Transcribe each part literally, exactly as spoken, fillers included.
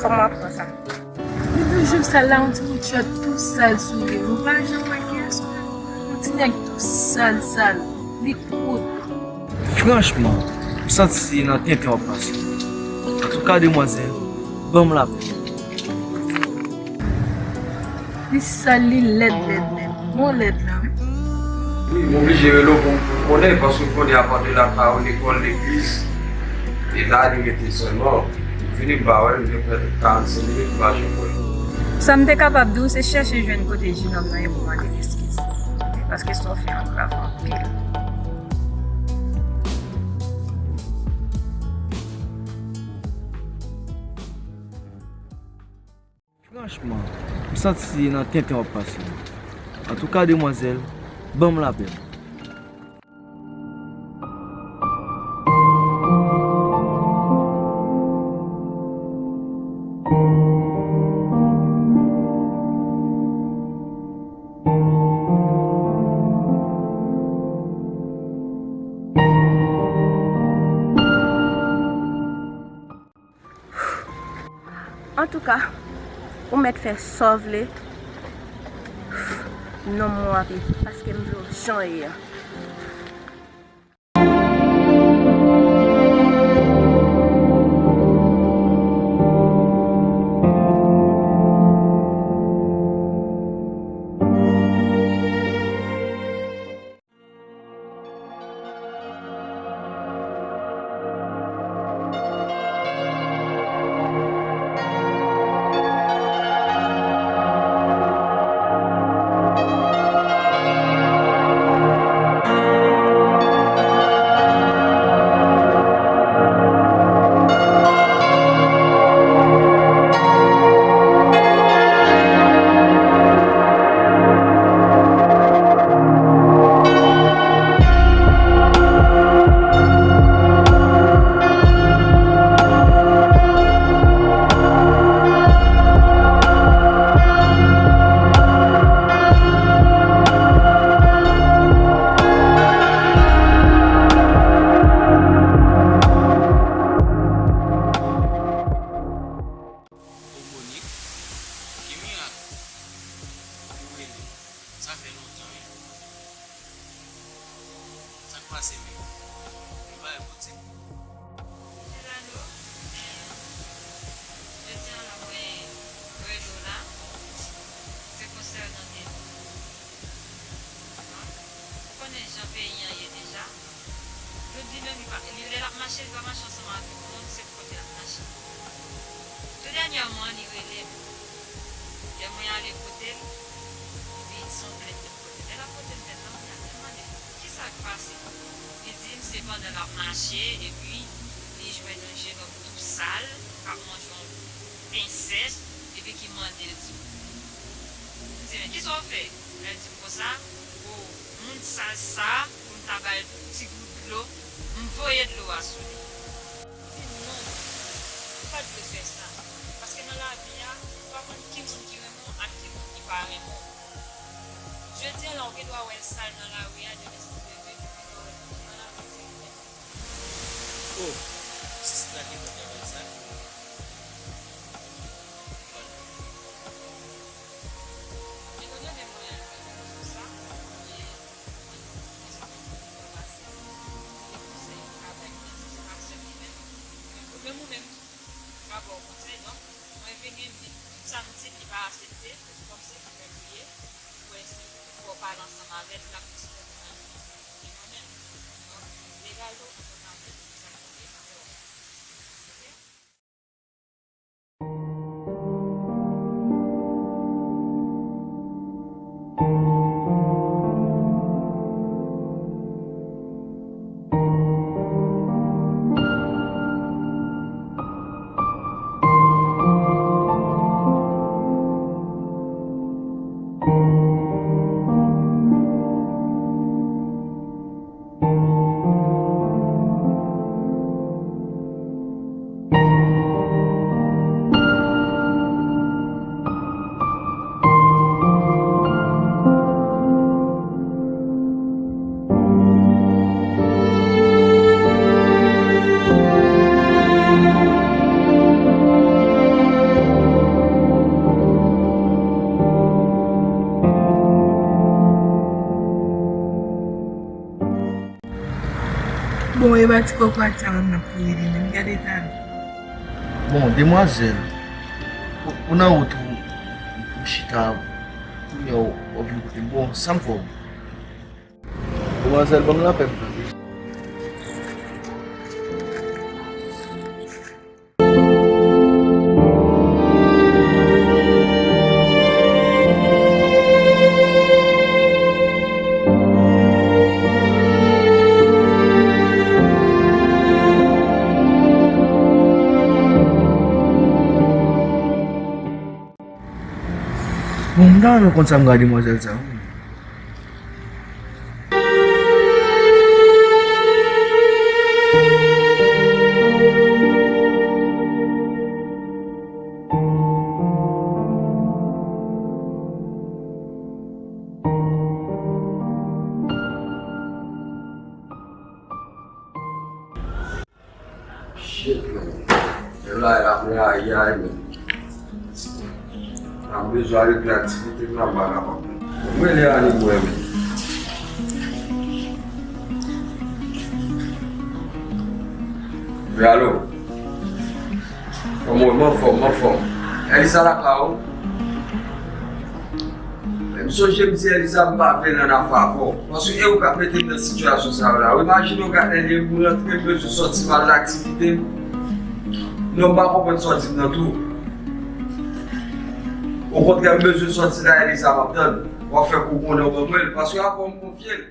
Kòman w ap pran sa? Li toujou sal la, yon ti bout chòt tou sal sou li. Ou pa janm wè kiyès ou menm? Yon ti nèg tou sal, sal. Li kout. Franchman, m santi se nan tenten w ap pase. Antouka, demwazèl, ban m lapè. Li sal, li lèd, lèd, lèd. Bon, lèd la, wi. Wi, m oblije rele w pou m konnen, paske m konnen apa de la kay ou, lekòl, legliz, e la li rete sèlman. M vini m pa wè l, m gen prèske karannsenk minit m pa janm wè l. Sa m te kapab di w, se chèche jwenn kote jenòm nan ye pou mande l eskiz. Paske sa w fè an grav anpil. Franchman, m santi se nan tenten w ap pase. Antouka, demwazèl, ban m lapè. Antouka, ou mèt fè sa w vle. Non, mwen ape, paske m vle w jan w ye a. O Monik, ki mirak ou rele? Sa fè lontan, wi. Sa k pase menm? Yon bagay pote. Delano, men, jodi a la mwen rele w la, se konsènan Deni. Ou konnen jan peyi an ye deja. Nou di menm li pa, li lè l ap mache, li pa mache ansanm avèk moun, se pou kote l ap mache. Tou dènyèman, li rele m. Lè mwen ale kote l, epi se yon plent li pote. Lè l ap pote m plent lan, mwen ale mande l kisa k pase. Li di m se pandan l ap mache, epi li jwenn yon jenòm tou sal, k ap manje yon pen sèch, epi ki mande l di. M di, men kisa w fè? Lè l di m konsa, o, moun sal sa, pou m ta ba l ti gout dlo, m voye dlo a sou li. M di non, ou pa t dwe fè sa. Paske nan lavi a, ou pa konn ki moun ki renmen w ak ki moun ki pa renmen w. Jodi a la, ou gen dwa wè l sal nan lari a, demen si Dye vle, ou gen dwa wè l nan lari a, se Oh, si Sila te konn travay sa, li pral mouri. Etan done mwen fè sa, e mwen, mwen se te pou pase de konsèy avèk Deni, se pa sèl li menm, men ou menm, ou menm tou, m ka ba w konsèy, donk, mwen vini, m di tout sa m di, li pa aksepte, se kòmsi li fè l bliye, ou wè si fò w pale ansanm avè l, l ap plis konprann. E mwen menm, donk, Delano, ou konn avè l, sa k rive avè w. Oke? Bon, e pa ti kòkòt sa menm n ap kouri li menm. Gade eta nou. Bon, demwazèl, ou, ou nan wout ou, ou chita, kounye a w, w ap vin kote m. Bon, sa m fè w? Demwazèl, ban m lapè m tande. Bon, m ta renmen konn sa m gade demwazèl sa wi. Shit, man. Lè la, la, la, ya, man. Mwen bezwen al regle aktivite m nan, m pa kapab. Mwen rele Ani pou wè, man. Wi, alo. Kòman w ye? M anfòm, m anfòm. Elisa lakay ou? Men m sonje m di Elisa m pa vle nan afè avè w. Paske e ou k ap mete m nan sitiyasyon sa yo la. Ou imajine w gade lè m rantre m bezwen sòti m al nan aktivite m. Non, m pa konprann sa w di m nan tou. Okontrè, m bezwen sòti la, Elisa, m ap tann. W ap fè kou konnen w ban mwen l. Paske avè w m konfye l.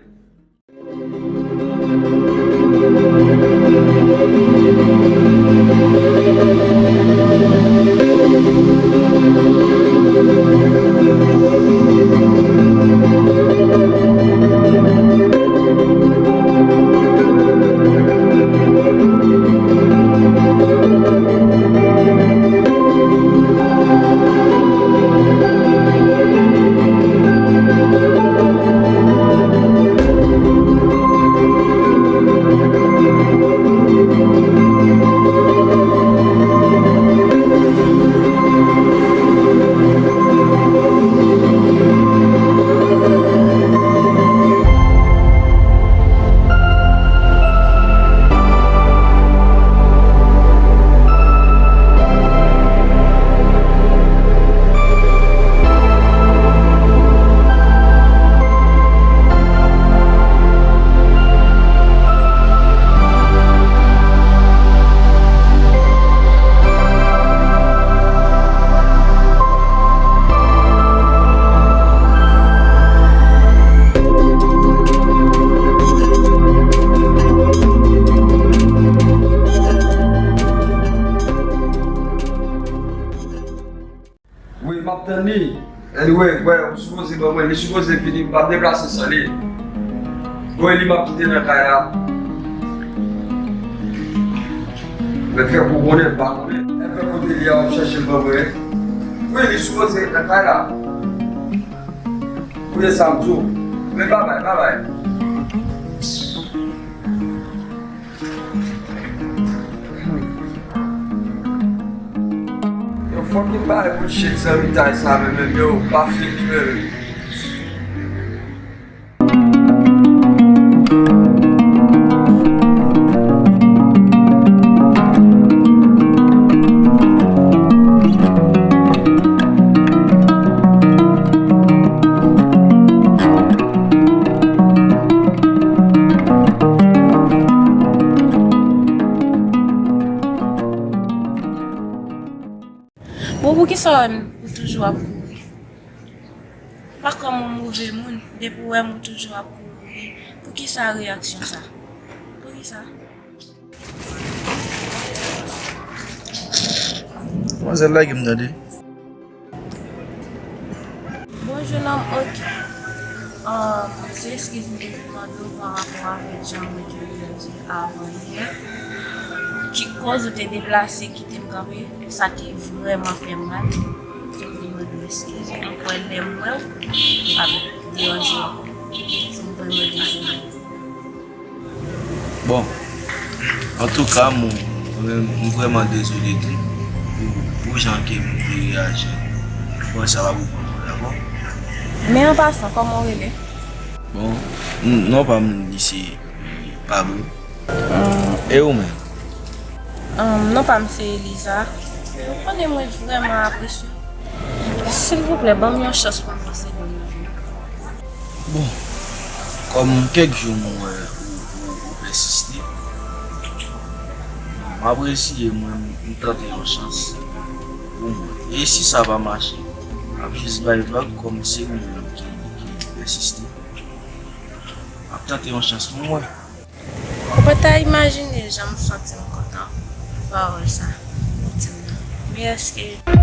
Wi, m ap tann li. Anyway, wè, ou sipoze ban mwen, li sipoze vini, m p ap deplase san li. Bon, e li m ap kite nan kay la. Men fè pou konnen, m pa konnen. Enben kote li a, w ap chèche l ban mwen. Wi, li sipoze nan kay la. Wi, e sa m di w. Men babay, babay. Yo fucking bay bullshit zanmitay sa menm, menm yo pa fini menm. Bon, poukisa ou toujou ap kouri? Pa kòm yon move moun, depi w wè m ou toujou ap kouri. Poukisa reyaksyon sa? Poukisa? Manzè lage m tande. Bonjou, nonm, ok. Um, se eskiz m te vin mande w pa rapò avèk jan mwen te reyaji avan yè. Ki koz ou te deplase, kite m kanpe, sa te vrèman fè m mal. So, m vin mande w eskiz. Ankò lè m wè w, m p ap deranje w ankò. So, m vrèman dezole. Bon, antouka, m, m, m vrèman dezole tou pou, pou jan ke m te reyaji. Bon, sa va pou kont ou, dakò? Men an pasan, kòman w rele? Bon, m, non pa m, li se Pablo. E ou menm? Ahn, non pa m se Eliza. Ou konnen mwen vrèman apresye w. Silvouplè, ban m yon chans pou m ranse non nan. Bon, kòm kèk jou m wè ou, ou, ou pèsiste, m ap reziye mwen, m tante yon chans pou mwen. E si sa pa mache, m ap jis bay vag kòm se ou menm ki, ki pèsiste. M ap tante yon chans pou mwen. Ou pa ta imajine jan m santi m kontan pou pawòl sa ou di m nan. Men èske